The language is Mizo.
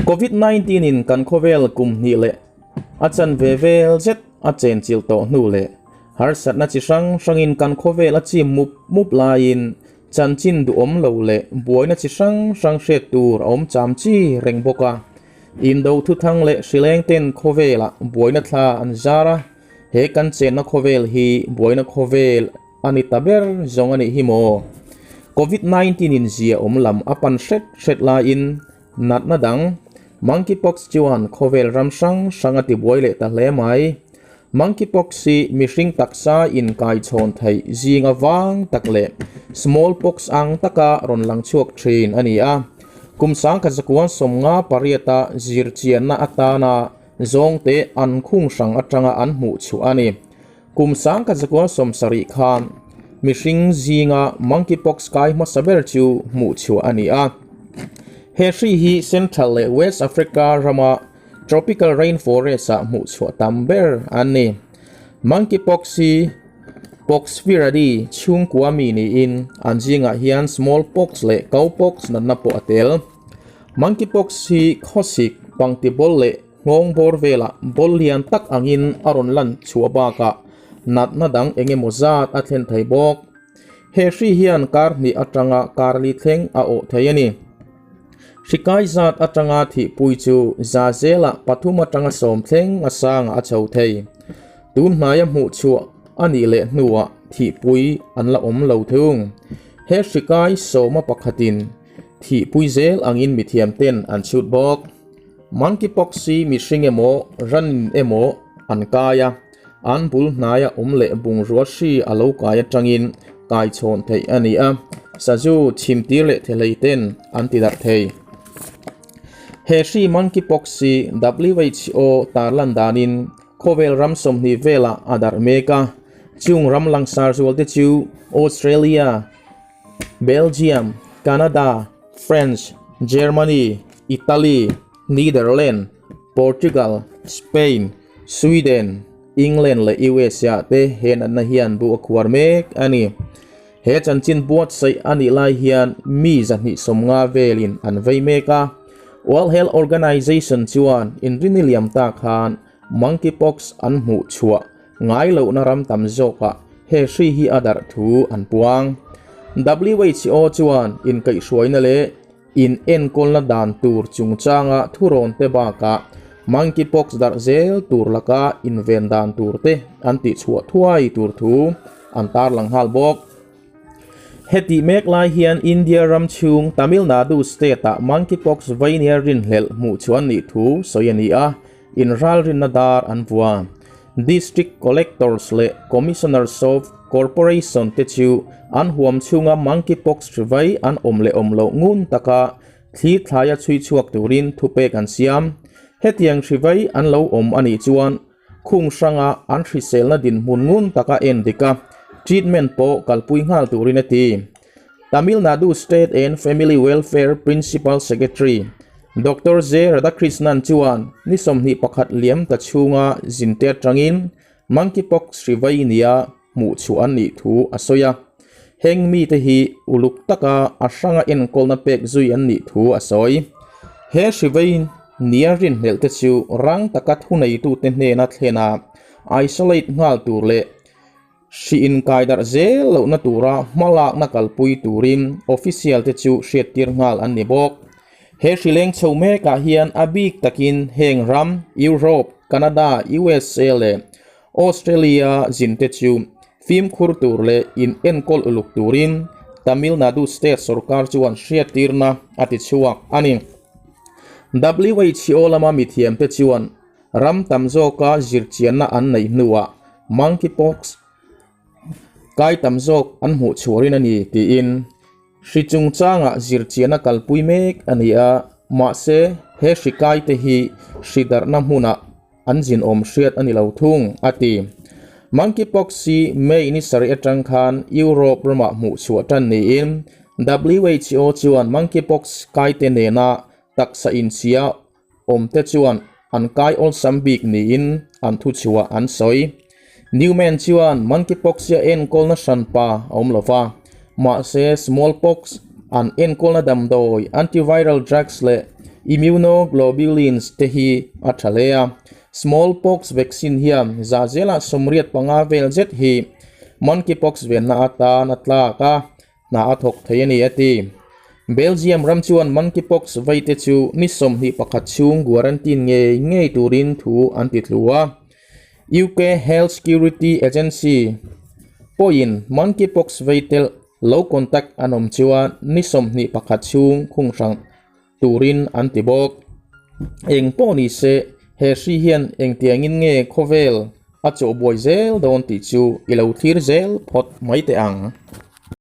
Covid 19 in kan khawvel kum hnih leh a chanve vel zet a chenchilh tawh hnu leh harsatna chi hrang hrangin kan khawvel a chim mup mup laiin chanchin duhawm lo leh buaina chi hrang hrang hriat tur a awm cham chi reng bawk a. Indo thuthang leh hrileng ten khawvelah buaina thla an zar a, he kan chenna khawvel hi buaina khawvel a ni ta ber zawng a nih hi maw? Covid 19 in zia awm lam a pan hret hret laiin natna dang Monkeypox chuan khawvel ram hrang hrang a tibuai leh ta hle mai. Monkeypox hi mihring taksa inkaichhawn theih zinga vang tak leh smallpox ang taka rawn lang chhuak thin a ni a. Kum sangkhat zakuan 58 a zirchianna atana zawngte an khung hrang atanga an hmuh chhuah a ni. Kum 1970 khan mihring zinga monkeypox kai hmasa ber chu hmuh chhuah a ni a. He hri hi Central leh West Africa rama tropical rainforest-ah hmuh chhuah tam ber an ni. Monkeypox hi Poxviridae chhungkua mi niin an zingah hian smallpox leh cowpox natna pawh a tel. Monkeypox hi khawsik, pangtibawl leh Nghawng bawr velah bawl lian tak angin a rawn lan chhuah bakah natna dang eng emaw zat a thlen thei bawk. He hri hian kar hnih atanga kar li thleng a awh thei a ni. Hri kai zat atanga thihpui chu za zelah pathum atanga sawm thleng a sangah a chho thei. Tun hnaia hmuh chhuah a nih leh hnuah thihpui an la awm lo thung. He hri kai sawma pakhatin thihpui zel angin mithiamten an chhut bawk. Monkeypox hi mihring emaw, ranin emaw an kai a, an bul hnaia awm leh bungrua hri a lo kai atangin kai chhawn theih a ni a, sazu chhimtir leh thelei ten an ti darh thei. He hri Monkeypox hi WHO tarlan danin khawvel ram 20 velah a darh mek a, chung ram langsar zualte chu Australia, Belgium, Canada, France, Germany, Italy, Netherlands, Portugal, Spain, Sweden, England leh USA te he natna hian bu a khuar mek a ni. He chanchin buatsaih a nih lai hian mi 250 velin an vei mek a. World Health Organization chuan inrini liam ta khan monkeypox an hmuh chhuah ngai lohna ram tam zawkah he hri hi a darh thu an puang. WHO chuan inkaihhruaina leh inenkawlna dan tur chungchanga thurawn te bakah monkeypox darh zel tur laka inven dan tur te an tihchhuah thuai tur thu an tarlang nghal bawk. Hetih mek lai hian India ram chhung Tamil Nadu state-ah monkeypox veinia rinhlelh hmuh chuan nih thu sawi a ni a, inralrinna dar an vua. District Collectors leh Commissioners of Corporation te chu an huam chhunga monkeypox hri vai an awm leh awm loh ngun taka thli thlaia chhui chhuak turin thupek an siam. Hetiang hri vai an lo awm a nih chuan khung hranga an hriselna dinhmun ngun taka en dik a, treatment pawh kalpui nghal turin a ti. Tamil Nadu State and Family Welfare Principal Secretary Doctor J Radhakrishnan chuan ni 21 liam ta chhunga zinte atangin monkeypox hri vai nia hmuh chhuah an nih thu a sawi a. Heng mite hi uluk taka a hranga enkawlna pek zui an nih thu a sawi. He hri vai nia rinhlelh te chu rang taka thuneitute hnena thlena isolate nghal tur leh Hri inkai darh zel lohna tura hmalakna kalpui turin official te chu hriattir nghal an ni bawk. He hri leng chho mekah hian a bik takin heng ram Europe, Canada, USA leh Australia zin te chu fimkhur tur leh in enkawl uluk turin Tamil Nadu state sorkar chuan hriattirna a ti chhuak a ni. WHO lama mithiam te chuan Ram tam zawka zirchianna an neih hnuah monkeypox kai tam zawk an hmuh chhuahin a ni tiin hri chungchangah zirchianna kalpui mek a ni a, mahse he hri kaite hi hri darhna hmunah an zinawm hriat a ni lo thung, a ti. Monkeypox hi May ni sarih atang khan Europe ramah hmuh chhuah tan niin WHO chuan monkeypox kaite nena taksa inchhia awmte chuan an kai awlsam bik niin an thuchhuah an sawi. Newman chuan monkeypox hi a enkawlna hranpa a awm lo va, mahse smallpox an enkawlna damdawi, antiviral drugs leh immunoglobulins te hi a tha hle a. Smallpox vaccine hian zahzelah 85 vel zet hi monkeypox venna atan a tlak a, hna a thawk thei a ni a ti. Belgium ram chuan monkeypox veite chu ni 21 chhung guarantine ngei ngei turin thu an ti tlu a. UK Health Security Agency pawhin monkeypox veitel lo contact an awm chuan ni 21 chhung khung hrang turin an ti bawk. Eng pawh ni se, he hri hian engtiangin nge khawvel a chawhbuai zel dawn tih chu i lo thlir zel phawt mai teh ang.